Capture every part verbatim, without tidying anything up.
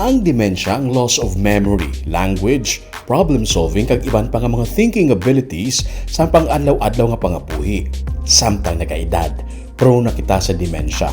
Ang demensya ang loss of memory, language, problem solving, kag iban pa nga mga thinking abilities sa pang-adlaw-adlaw nga pangabuhi. Samtang nagaedad, prone na kita sa demensya.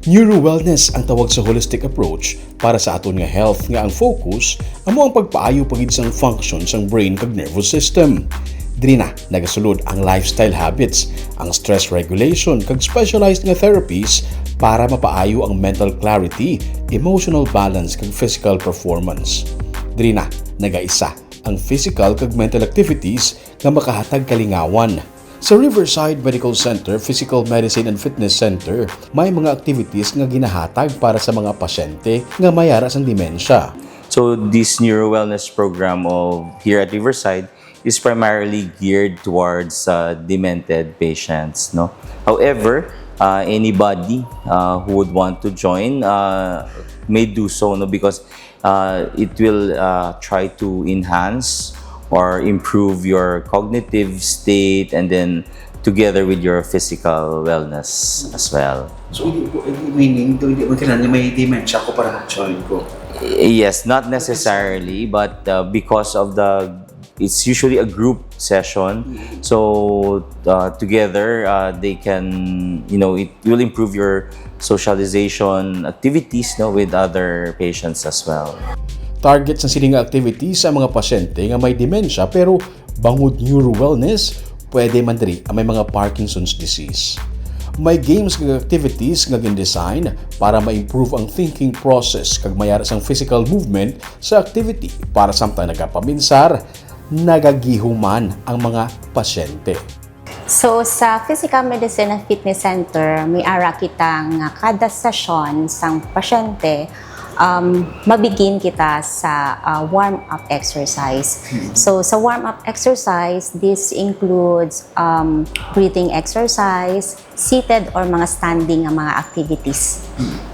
Neuro-wellness ang tawag sa holistic approach para sa aton nga health, nga ang focus amo ang pagpaayo pa gid sang function sang brain kag nervous system. Diri na nagasulod ang lifestyle habits, ang stress regulation, kag specialized nga therapies para mapaayo ang mental clarity, emotional balance, kag physical performance. Diri na nagaisa ang physical kag mental activities nga makahatag kalingawan. Sa Riverside Medical Center Physical Medicine and Fitness Center, may mga activities nga ginahatag para sa mga pasyente nga may ara sang demensya. So this neuro wellness program of here at Riverside is primarily geared towards uh, demented patients, no? However, uh, anybody uh, who would want to join uh, may do so, no? Because uh, it will uh, try to enhance or improve your cognitive state, and then together with your physical wellness as well. So, hindi po, hindi, meaning, do, hindi mo kailangan may dementia ko para mag-join ko. Yes, not necessarily, but uh, because of the, it's usually a group session. So uh, together, uh, they can, you know, it will improve your socialization activities, no, with other patients as well. Target sang sini nga activities ang mga pasyente nga may demensya, pero bangod neuro wellness, pwede man diri ang may mga Parkinson's disease. May games kag activities nga gin-design para ma-improve ang thinking process kag may ara sang physical movement sa activity para samtang nagapaminsar, nagagihuman ang mga pasyente. So sa Physical Medicine and Fitness Center, may ara kita nga kada session sang pasyente, um, mabigin kita sa uh, warm-up exercise. So sa warm-up exercise, this includes um, breathing exercise, seated or mga standing nga mga activities.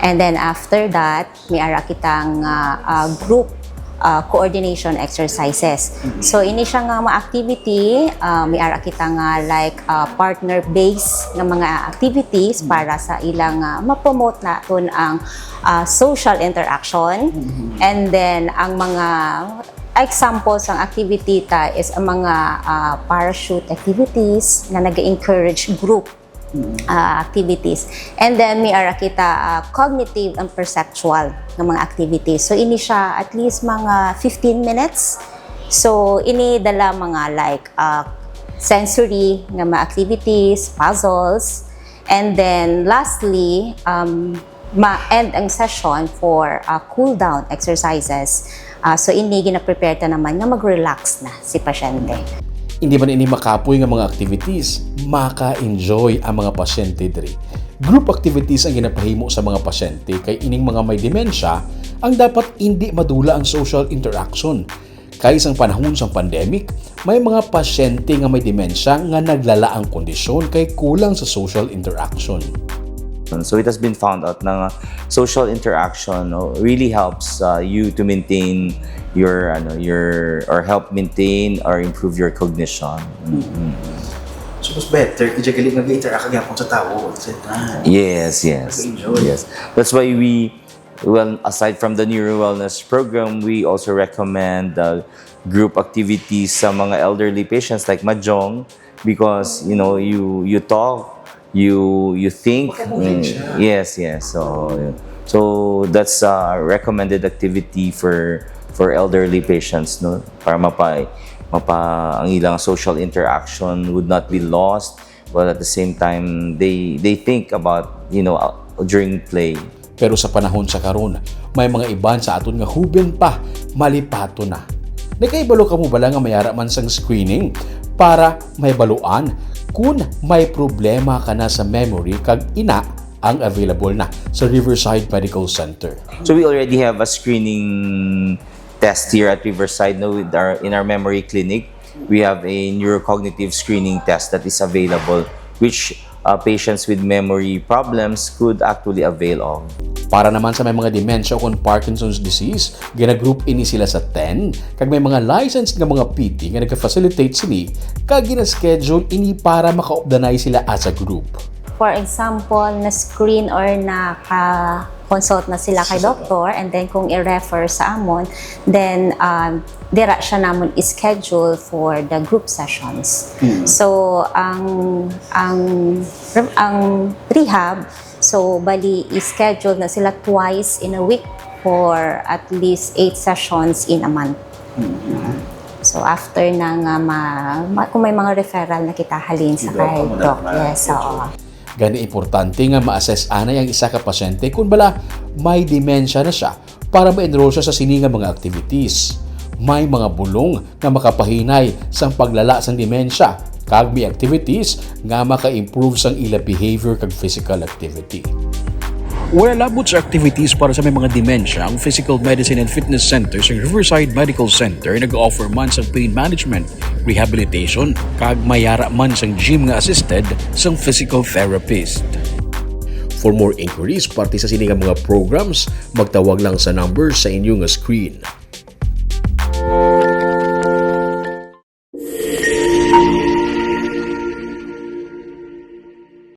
And then after that, may ara kita nga uh, group uh, coordination exercises. So ini siya nga mga activity, uh, may ara kita nga like uh, partner based nga mga activities para sa ilang uh, ma-promote naton ang uh, social interaction, and then ang mga examples sang activity ta is ang mga uh, parachute activities nga nag-encourage group uh, activities. And then may ara kita uh, cognitive and perceptual nga mga activities. So ini siya at least mga fifteen minutes. So ini dala mga like uh, sensory nga mga activities, puzzles. And then lastly, um, ma-end ang session for uh, cool down exercises. Uh, so ini gina-prepare ta naman nga mag-relax na si pasyente. Hindi man ini makapoy nga mga activities, maka-enjoy ang mga pasyente diri. Group activities ang ginapahimo sa mga pasyente kay ining mga may demensya ang dapat indi madula ang social interaction. Kay sang panahon sang pandemic, may mga pasyente nga may demensya nga naglala ang kondisyon kay kulang sa social interaction. So it has been found out na social interaction, no, really helps uh, you to maintain your ano your or help maintain or improve your cognition. Mm-hmm. So, mas better kaya gali nga interact ka gyapon sa tao all the time. Yes, yes. Enjoy. Yes. That's why we, well, aside from the neuro wellness program, we also recommend uh, group activities sa mga elderly patients like Majong, because you know you you talk, you you think. Makabulig Mm, siya. Yes, yes. So yun. So that's a recommended activity for for elderly patients, no, para mapa mapa ang ilang social interaction would not be lost, while at the same time they they think about, you know, uh, during play. Pero sa panahon sa karon, may mga iban sa aton nga huben pa, malipaton na. Nakahibalo kamo bala nga may ara man sang screening para mahibaluan kun may problema ka na sa memory, kag ina ang available na sa Riverside Medical Center. So we already have a screening test here at Riverside, no, with our in our memory clinic. We have a neurocognitive screening test that is available, which uh, patients with memory problems could actually avail of. Para naman sa may mga dementia o kon Parkinson's disease, gina-group ini sila sa ten, kag may mga licensed nga mga P T nga naga-facilitate sini, kag gina-schedule ini para makaupdanay sila as a group. For example, na-screen or naka-consult na sila kay doktor, and then kung i-refer sa amon, then um, dira siya namon i-schedule for the group sessions. So ang ang ang rehab, so bali i-schedule na sila twice in a week for at least eight sessions in a month. So after na nga ma, ma- kung may mga referral na kita halin sa kay doc, yes, oo. Gani importante nga ma-assess anay ang isa ka pasyente kung bala may dementia na siya para ma-enroll siya sa sini nga mga activities. May mga bulong nga makapahinay sang paglala sang dementia kag may activities nga maka-improve sang ila behavior kag physical activity. Wala labot sa activities para sa may mga dementia, ang Physical Medicine and Fitness Center sa Riverside Medical Center nag-offer man sang pain management, rehabilitation, kag may ara man sang gym nga assisted sang physical therapist. For more inquiries parte sa sini nga mga programs, magtawag lang sa number sa inyo nga screen.